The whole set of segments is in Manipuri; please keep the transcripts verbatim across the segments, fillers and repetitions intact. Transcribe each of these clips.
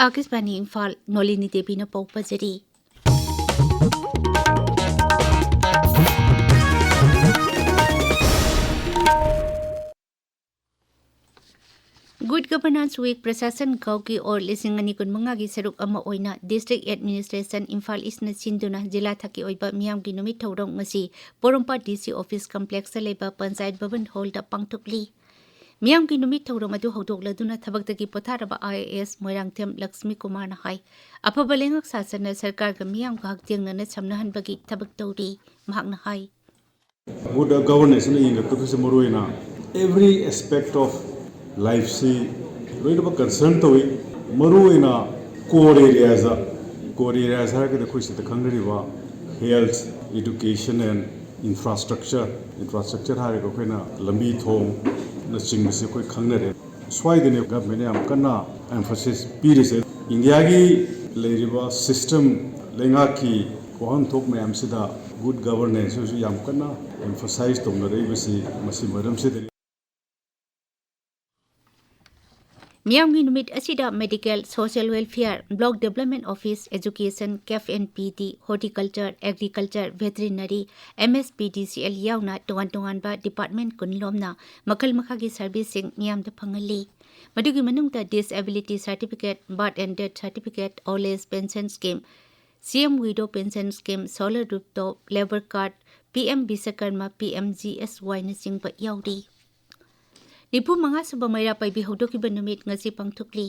ꯑꯥꯀꯥꯁꯕꯥꯅꯤ ꯏꯝꯐꯥꯜ, ꯅꯣꯂꯤꯅꯤ ꯗꯦꯕꯤꯅ ꯄꯥꯎ ꯄꯥꯖꯔꯤ꯫ Good Governance Week ꯄ꯭ꯔꯁꯥꯁꯟ ꯒꯥꯎꯒꯤ ꯑꯣꯔ ꯂꯤꯁꯤꯡ ꯑꯅꯤ ꯀꯨꯟꯃꯉꯥꯒꯤ ꯁꯔꯨꯛ ꯑꯃ ꯑꯣꯏꯅ District Administration ꯏꯝꯐꯥꯜ ꯏꯁꯅ ꯁꯤꯟꯗꯨꯅ ꯖꯤꯂꯥ ꯊꯥꯛꯀꯤ ꯑꯣꯏꯕ ꯃꯤꯌꯥꯝꯒꯤ ꯅꯨꯃꯤꯠ ꯊꯧꯔꯝ ꯉꯁꯤ ꯄꯣꯔꯣꯝꯄꯥꯠ DC office complexꯇ ꯂꯩꯕ ꯄꯟꯆꯥꯌꯠ ꯚꯕꯟ hallꯗ ꯄꯥꯡꯊꯣꯛꯂꯤ꯫ ꯃꯤꯌꯥꯝꯒꯤ ꯅꯨꯃꯤꯠ ꯊꯧꯔꯝ ꯑꯗꯨ ꯍꯧꯗꯣꯛꯂꯗꯨꯅ ꯊꯕꯛꯇꯒꯤ ꯄꯣꯊꯥꯔꯕ IAS ꯃꯣꯏꯔꯥꯡꯊꯦꯝ ꯂꯛꯁꯃꯤ ꯀꯨꯃꯥꯔꯅ ꯍꯥꯏ, ꯑꯐꯕ ꯂꯩꯉꯥꯛ ꯁꯥꯁꯟꯅ ꯁꯔꯀꯥꯔꯒ ꯃꯤꯌꯥꯝꯒ ꯍꯛꯊꯦꯡꯅꯅ ꯁꯝꯅꯍꯟꯕꯒꯤ ꯊꯕꯛ ꯇꯧꯔꯤ꯫ ꯃꯍꯥꯛꯅ ꯍꯥꯏ, Good governanceꯅ ꯌꯦꯡꯂꯛꯀꯗꯣꯏꯁꯦ ꯃꯔꯨ ꯑꯣꯏꯅ every aspect of lifeꯁꯤ ꯂꯣꯏꯅꯃꯛ concern ꯇꯧꯏ꯫ ꯃꯔꯨ ꯑꯣꯏꯅ core areaꯁꯗ, core areas ꯍꯥꯏꯔꯒꯗꯤ ꯑꯩꯈꯣꯏ ꯁꯤꯗ ꯈꯪꯅꯔꯤꯕ health, education and infrastructure, infrastructure ꯍꯥꯏꯔꯒ ꯑꯩꯈꯣꯏꯅ ꯂꯝꯕꯤ ꯊꯣꯡꯅꯆꯤꯡꯕꯁꯤ ꯑꯩꯈꯣꯏ ꯈꯪꯅꯔꯦ꯫ ꯁ꯭ꯋꯥꯏꯗꯅꯦ governmentꯅ ꯌꯥꯝ ꯀꯟꯅ emphasis ꯄꯤꯔꯤꯁꯦ꯫ ꯏꯟꯗꯤꯌꯥꯒꯤ ꯂꯩꯔꯤꯕ system, ꯂꯩꯉꯥꯛꯀꯤ ꯋꯥꯍꯟꯊꯣꯛ ꯃꯌꯥꯝꯁꯤꯗ good governanceꯁꯤꯁꯨ ꯌꯥꯝ ꯀꯟꯅ emphasize ꯇꯧꯅꯔꯛꯏꯕꯁꯤ ꯃꯁꯤ ꯃꯔꯝꯁꯤꯗꯅꯤ꯫ ꯃꯤꯌꯥꯝꯒꯤ ꯅꯨꯃꯤꯠ ꯑꯁꯤꯗ medical, social welfare, block development office, education, CAF and PD, horticulture, agriculture, veterinary, MSPDCL ꯌꯥꯎꯅ ꯇꯣꯉꯥꯟ ꯇꯣꯉꯥꯟꯕ department ꯀꯨꯟ ꯂꯣꯝꯅ ꯃꯈꯜ ꯃꯈꯥꯒꯤ serviceꯁꯤꯡ ꯃꯤꯌꯥꯝꯗ ꯐꯪꯍꯜꯂꯤ꯫ ꯃꯗꯨꯒꯤ ꯃꯅꯨꯡꯗ disability certificate, birth and death certificate, old age pension scheme, CM widow pension scheme, solar rooftop, labour card, PM Vishwakarma, PMGSYꯅꯆꯤꯡꯕ ꯌꯥꯎꯔꯤ꯫ ꯅꯤꯐꯨ ꯃꯉꯥ ꯁꯨꯕ ꯃꯩꯔꯥ ꯄꯥꯏꯕꯤ ꯍꯧꯗꯣꯛꯈꯤꯕ ꯅꯨꯃꯤꯠ ꯉꯁꯤ ꯄꯥꯡꯊꯣꯛꯂꯤ꯫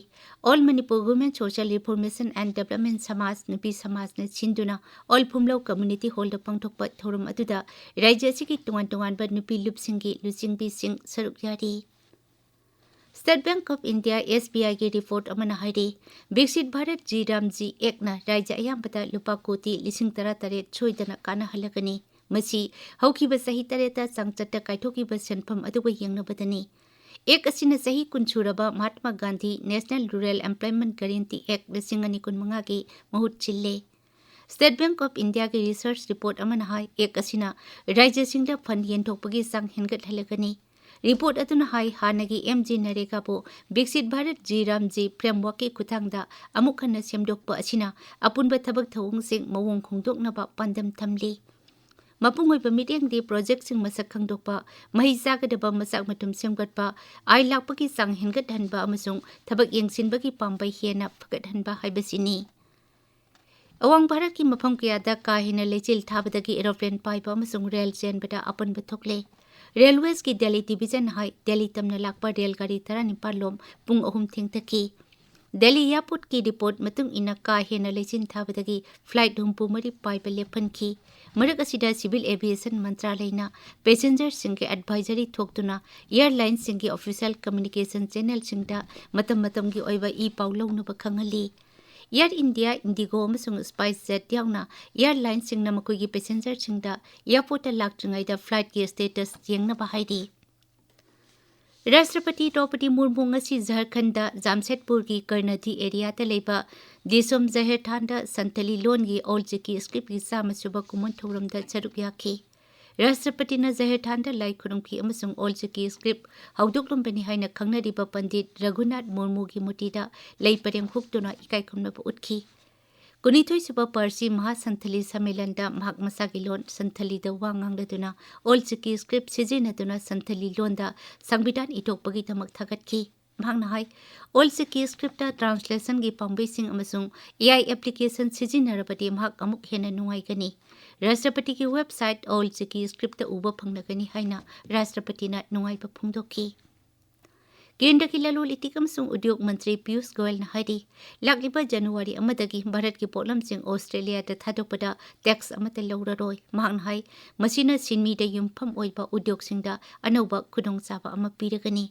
All Manipur Women Social Reformation and Development ꯁꯃꯥꯖ, ꯅꯨꯄꯤ ꯁꯃꯥꯖꯅ ꯁꯤꯟꯗꯨꯅ ꯑꯣꯜ ꯐꯨꯝꯂꯧ community hallꯗ ꯄꯥꯡꯊꯣꯛꯄ ꯊꯧꯔꯝ ꯑꯗꯨꯗ ꯔꯥꯖ꯭ꯌ ꯑꯁꯤꯒꯤ ꯇꯣꯉꯥꯟ ꯇꯣꯉꯥꯟꯕ ꯅꯨꯄꯤ ꯂꯨꯞꯁꯤꯡꯒꯤ ꯂꯨꯆꯤꯡꯕꯤꯁꯤꯡ ꯁꯔꯨꯛ ꯌꯥꯔꯤ꯫ State Bank of India, SBIꯒꯤ report ꯑꯃꯅ ꯍꯥꯏꯔꯤ, ꯕꯤꯛꯁꯤꯠ ꯚꯥꯔꯠ ꯖꯤ ꯔꯥꯝ ꯖꯤ Actꯅ ꯔꯥꯖ꯭ꯌ ꯑꯌꯥꯝꯕꯗ ꯂꯨꯄꯥ ꯀꯣꯇꯤ ꯂꯤꯁꯤꯡ ꯇꯔꯥ ꯇꯔꯦꯠ ꯁꯣꯏꯗꯅ ꯀꯥꯟꯅꯍꯜꯂꯒꯅꯤ꯫ ꯃꯁꯤ ꯍꯧꯈꯤꯕ ꯆꯍꯤ ꯇꯔꯦꯠꯇ ꯆꯥꯡꯆꯠꯇ ꯀꯥꯏꯊꯣꯛꯈꯤꯕ ꯁꯦꯟꯐꯝ ꯑꯗꯨꯒ ꯌꯦꯡꯅꯕꯗꯅꯤ꯫ Act ꯑꯁꯤꯅ ꯆꯍꯤ ꯀꯨꯟ ꯁꯨꯔꯕ Mahatma Gandhi National Rural Employment Guarantee Act ꯂꯤꯁꯤꯡ ꯑꯅꯤ ꯀꯨꯟꯃꯉꯥꯒꯤ ꯃꯍꯨꯠ ꯁꯤꯜꯂꯦ꯫ State Bank of Indiaꯒꯤ research report ꯑꯃꯅ ꯍꯥꯏ, Act ꯑꯁꯤꯅ ꯔꯥꯖ꯭ꯌꯁꯤꯡꯗ fund ꯌꯦꯟꯊꯣꯛꯄꯒꯤ ꯆꯥꯡ ꯍꯦꯟꯒꯠꯍꯜꯂꯒꯅꯤ꯫ ꯔꯤꯄꯣꯔꯠ ꯑꯗꯨꯅ ꯍꯥꯏ, ꯍꯥꯟꯅꯒꯤ ꯑꯦꯝ ꯖꯤ ꯅꯔꯦꯒꯥꯕꯨ ꯕꯤꯛꯁꯤꯠ ꯚꯥꯔꯠ ꯖꯤ ꯔꯥꯝ ꯖꯤ ꯐ꯭ꯔꯦꯝꯋꯥꯔꯛꯀꯤ ꯈꯨꯠꯊꯥꯡꯗ ꯑꯃꯨꯛ ꯍꯟꯅ ꯁꯦꯝꯗꯣꯛꯄ ꯑꯁꯤꯅ ꯑꯄꯨꯟꯕ ꯊꯕꯛ ꯊꯧꯑꯣꯡꯁꯤꯡ ꯃꯑꯣꯡ ꯍꯣꯡꯗꯣꯛꯅꯕ ꯄꯥꯟꯗꯝ ꯊꯝꯂꯤ꯫ ꯃꯄꯨꯡ ꯑꯣꯏꯕ ꯃꯤꯠꯌꯦꯡꯗꯤ ꯄ꯭ꯔꯣꯖꯦꯛꯁꯤꯡ ꯃꯁꯛ ꯈꯪꯗꯣꯛꯄ, ꯃꯍꯩ ꯆꯥꯒꯗꯕ ꯃꯆꯥꯛ ꯃꯊꯨꯝ ꯁꯦꯝꯒꯠꯄ, ꯑꯥꯏ ꯂꯥꯛꯄꯒꯤ ꯆꯥꯡ ꯍꯦꯟꯒꯠꯍꯟꯕ ꯑꯃꯁꯨꯡ ꯊꯕꯛ ꯌꯦꯡꯁꯤꯟꯕꯒꯤ ꯄꯥꯝꯕꯩ ꯍꯦꯟꯅ ꯐꯒꯠꯍꯟꯕ ꯍꯥꯏꯕꯁꯤꯅꯤ꯫ ꯑꯋꯥꯡ ꯚꯥꯔꯠꯀꯤ ꯃꯐꯝ ꯀꯌꯥꯗ ꯀꯥ ꯍꯦꯟꯅ ꯂꯩꯆꯤꯜ ꯊꯥꯕꯗꯒꯤ ꯑꯦꯔꯣꯄ꯭ꯂꯦꯟ ꯄꯥꯏꯕ ꯑꯃꯁꯨꯡ ꯔꯦꯜ ꯆꯦꯟꯕꯗ ꯑꯄꯟꯕ ꯊꯣꯛꯂꯦ꯫ ꯔꯦꯜꯋꯦꯁꯀꯤ ꯗꯦꯜꯂꯤ ꯗꯤꯕꯤꯖꯟ ꯍꯥꯏ, ꯗꯦꯜꯂꯤ ꯇꯝꯅ ꯂꯥꯛꯄ ꯔꯦꯜ ꯒꯥꯔꯤ ꯇꯔꯥꯅꯤꯄꯥꯜ ꯂꯣꯝ ꯄꯨꯡ ꯑꯍꯨꯝ ꯊꯦꯡꯊꯈꯤ꯫ ꯗꯦꯜꯂꯤ ꯑꯦꯌꯥꯔꯄꯣꯔꯠꯀꯤ ꯔꯤꯄꯣꯔꯠ ꯃꯇꯨꯡ ꯏꯟꯅ, ꯀꯥ ꯍꯦꯟꯅ ꯂꯩꯆꯤꯜ ꯊꯥꯕꯗꯒꯤ ꯐ꯭ꯂꯥꯏꯠ ꯍꯨꯝꯐꯨ ꯃꯔꯤ ꯄꯥꯏꯕ ꯂꯦꯞꯍꯟꯈꯤ꯫ ꯃꯔꯛ ꯑꯁꯤꯗ, ꯁꯤꯚꯤꯜ ꯑꯦꯚꯤꯌꯦꯁꯟ ꯃꯟꯇ꯭ꯔꯥꯂꯌꯅ ꯄꯦꯁꯦꯟꯖꯔꯁꯤꯡꯒꯤ ꯑꯦꯗꯚꯥꯏꯖꯔꯤ ꯊꯣꯛꯇꯨꯅ ꯑꯦꯌꯔꯂꯥꯏꯟꯁꯤꯡꯒꯤ ꯑꯣꯐꯤꯁꯤꯌꯦꯜ ꯀꯝꯃ꯭ꯌꯨꯅꯤꯀꯦꯁꯟ ꯆꯦꯅꯦꯜꯁꯤꯡꯗ ꯃꯇꯝ ꯃꯇꯝꯒꯤ ꯑꯣꯏꯕ ꯏ ꯄꯥꯎ ꯂꯧꯅꯕ ꯈꯪꯍꯜꯂꯤ꯫ ꯑꯦꯌꯔ ꯏꯟꯗꯤꯌꯥ, ꯏꯟꯗꯤꯒꯣ ꯑꯃꯁꯨꯡ ꯁ꯭ꯄꯥꯏꯁ ꯖꯦꯠ ꯌꯥꯎꯅ ꯑꯦꯌꯔꯂꯥꯏꯟꯁꯤꯡꯅ ꯃꯈꯣꯏꯒꯤ ꯄꯦꯁꯦꯟꯖꯔꯁꯤꯡꯗ ꯑꯦꯌꯥꯔꯄꯣꯔꯠꯇ ꯂꯥꯛꯇ꯭ꯔꯤꯉꯩꯗ ꯐ꯭ꯂꯥꯏꯠꯀꯤ ꯁ꯭ꯇꯦꯇꯁ ꯌꯦꯡꯅꯕ ꯍꯥꯏꯔꯤ꯫ ꯔꯥꯁꯇ꯭ꯔꯄꯇꯤ ꯗ꯭ꯔꯧꯄꯗꯤ ꯃꯨꯔꯃꯨ ꯉꯁꯤ ꯖꯔꯈꯟꯗ ꯖꯥꯝꯁꯦꯗꯄꯨꯔꯒꯤ ꯀꯔꯅꯗꯤ ꯑꯦꯔꯤꯌꯥꯗ ꯂꯩꯕ ꯗꯤꯁꯣꯝ ꯖꯍꯦꯔꯊꯥꯟꯗ ꯁꯟꯊꯂꯤ ꯂꯣꯟꯒꯤ ꯑꯣꯜ ꯆꯤꯀꯤ ꯁ꯭ꯀ꯭ꯔꯤꯞꯀꯤ ꯆꯥꯝꯃ ꯁꯨꯕ ꯀꯨꯝꯑꯣꯟ ꯊꯧꯔꯝꯗ ꯁꯔꯨꯛ ꯌꯥꯈꯤ꯫ ꯔꯥꯁꯇ꯭ꯔꯄꯇꯤꯅ ꯖꯍꯦꯔꯊꯥꯟꯗ ꯂꯥꯏ ꯈꯨꯔꯨꯝꯈꯤ ꯑꯃꯁꯨꯡ ꯑꯣꯜ ꯆꯤꯀꯤ ꯁ꯭ꯀ꯭ꯔꯤꯞ ꯍꯧꯗꯣꯛꯂꯝꯕꯅꯤ ꯍꯥꯏꯅ ꯈꯪꯅꯔꯤꯕ ꯄꯟꯗꯤꯠ ꯔꯘꯨꯅꯥꯊ ꯃꯨꯔꯃꯨꯒꯤ ꯃꯨꯔꯇꯤꯗ ꯂꯩ ꯄꯔꯦꯡ ꯍꯨꯛꯇꯨꯅ ꯏꯀꯥꯏ ꯈꯨꯝꯅꯕ ꯎꯠꯈꯤ꯫ ꯀꯨꯟꯅꯤꯊꯣꯏ ꯁꯨꯕ ꯄꯥꯔꯁꯤ ꯃꯍꯥ ꯁꯟꯊꯂꯤ ꯁꯝꯃꯦꯂꯟꯗ ꯃꯍꯥꯛ ꯃꯁꯥꯒꯤ ꯂꯣꯟ ꯁꯟꯊꯂꯤꯗ ꯋꯥ ꯉꯥꯡꯂꯗꯨꯅ ꯑꯣꯜ ꯆꯤꯀꯤ ꯁ꯭ꯀ꯭ꯔꯤꯞ ꯁꯤꯖꯤꯟꯅꯗꯨꯅ ꯁꯟꯊꯂꯤ ꯂꯣꯟꯗ ꯁꯪꯕꯤꯙꯥꯟ ꯏꯊꯣꯛꯄꯒꯤꯗꯃꯛ ꯊꯥꯒꯠꯈꯤ꯫ ꯃꯍꯥꯛꯅ ꯍꯥꯏ, ꯑꯣꯜ ꯆꯤꯀꯤ ꯁ꯭ꯀ꯭ꯔꯤꯞꯇ ꯇ꯭ꯔꯥꯟꯁꯂꯦꯁꯟꯒꯤ ꯄꯥꯝꯕꯩꯁꯤꯡ ꯑꯃꯁꯨꯡ ꯑꯦ ꯑꯥꯏ ꯑꯦꯄ꯭ꯂꯤꯀꯦꯁꯟ ꯁꯤꯖꯤꯟꯅꯔꯕꯗꯤ ꯃꯍꯥꯛ ꯑꯃꯨꯛ ꯍꯦꯟꯅ ꯅꯨꯡꯉꯥꯏꯒꯅꯤ꯫ ꯔꯥꯁꯇ꯭ꯔꯄꯇꯤꯒꯤ ꯋꯦꯕꯁꯥꯏꯠ ꯑꯣꯜ ꯆꯤꯀꯤ ꯁ꯭ꯀ꯭ꯔꯤꯞꯇ ꯎꯕ ꯐꯪꯂꯒꯅꯤ ꯍꯥꯏꯅ ꯔꯥꯁꯇ꯭ꯔꯄꯇꯤꯅ ꯅꯨꯡꯉꯥꯏꯕ ꯐꯣꯡꯗꯣꯛꯈꯤ꯫ ꯀꯦꯟꯗ꯭ꯔꯒꯤ ꯂꯂꯣꯟ ꯏꯇꯤꯛ ꯑꯃꯁꯨꯡ ꯎꯗ꯭ꯌꯣꯛ ꯃꯟꯇ꯭ꯔꯤ ꯄꯤꯌꯨꯁ ꯒꯣꯌꯜꯅ ꯍꯥꯏꯔꯤ, ꯂꯥꯛꯂꯤꯕ ꯖꯅꯋꯥꯔꯤ ꯑꯃꯗꯒꯤ ꯚꯥꯔꯠꯀꯤ ꯄꯣꯠꯂꯝꯁꯤꯡ ꯑꯣꯁꯇ꯭ꯔꯦꯂꯤꯌꯥꯗ ꯊꯥꯗꯣꯛꯄꯗ ꯇꯦꯛꯁ ꯑꯃꯠꯇ ꯂꯧꯔꯔꯣꯏ꯫ ꯃꯍꯥꯛꯅ ꯍꯥꯏ, ꯃꯁꯤꯅ ꯁꯤꯟꯃꯤꯗ ꯌꯨꯝꯐꯝ ꯑꯣꯏꯕ ꯎꯗ꯭ꯌꯣꯛꯁꯤꯡꯗ ꯑꯅꯧꯕ ꯈꯨꯗꯣꯡꯆꯥꯕ ꯑꯃ ꯄꯤꯔꯒꯅꯤ꯫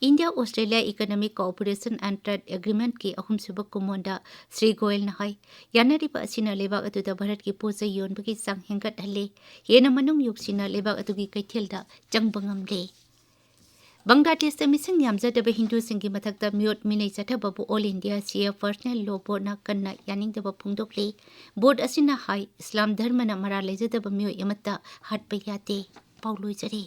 India Australia economic cooperation and trade ꯑꯦꯒ꯭ꯔꯤꯃꯦꯟꯠꯀꯤ ꯑꯍꯨꯝꯁꯨꯕ ꯀꯨꯝꯑꯣꯟꯗ ꯁ꯭ꯔꯤ ꯒꯣꯌꯜꯅ ꯍꯥꯏ, ꯌꯥꯅꯔꯤꯕ ꯑꯁꯤꯅ ꯂꯩꯕꯥꯛ ꯑꯗꯨꯗ ꯚꯥꯔꯠꯀꯤ ꯄꯣꯠ ꯆꯩ ꯌꯣꯟꯕꯒꯤ ꯆꯥꯡ ꯍꯦꯟꯒꯠꯍꯜꯂꯦ꯫ ꯍꯦꯟꯅ ꯃꯅꯨꯡ ꯌꯣꯛꯁꯤꯟꯅ ꯂꯩꯕꯥꯛ ꯑꯗꯨꯒꯤ ꯀꯩꯊꯦꯜꯗ ꯆꯪꯕ ꯉꯝꯂꯦ꯫ ꯕꯪꯒ꯭ꯂꯥꯗꯦꯁꯇ ꯃꯤꯁꯤꯡ ꯌꯥꯝꯖꯗꯕ ꯍꯤꯟꯗꯨꯁꯤꯡꯒꯤ ꯃꯊꯛꯇ ꯃꯤꯑꯣꯠ ꯃꯤꯅꯩ ꯆꯠꯊꯕꯕꯨ ꯑꯣꯜ ꯏꯟꯗꯤꯌꯥ ꯁꯤ ꯑꯦ ꯄꯔꯁꯅꯦꯜ ꯂꯣ ꯕꯣꯔꯗꯅ ꯀꯟꯅ ꯌꯥꯅꯤꯡꯗꯕ ꯐꯣꯡꯗꯣꯛꯂꯤ꯫ ꯕꯣꯔꯗ ꯑꯁꯤꯅ ꯍꯥꯏ, ꯏꯁꯂꯥꯝ ꯙꯔꯃꯅ ꯃꯔꯥꯜ ꯂꯩꯖꯗꯕ ꯃꯤꯑꯣꯏ ꯑꯃꯠꯇ ꯍꯥꯠꯄ ꯌꯥꯗꯦ꯫ ꯄꯥꯎ ꯂꯣꯏꯖꯔꯦ꯫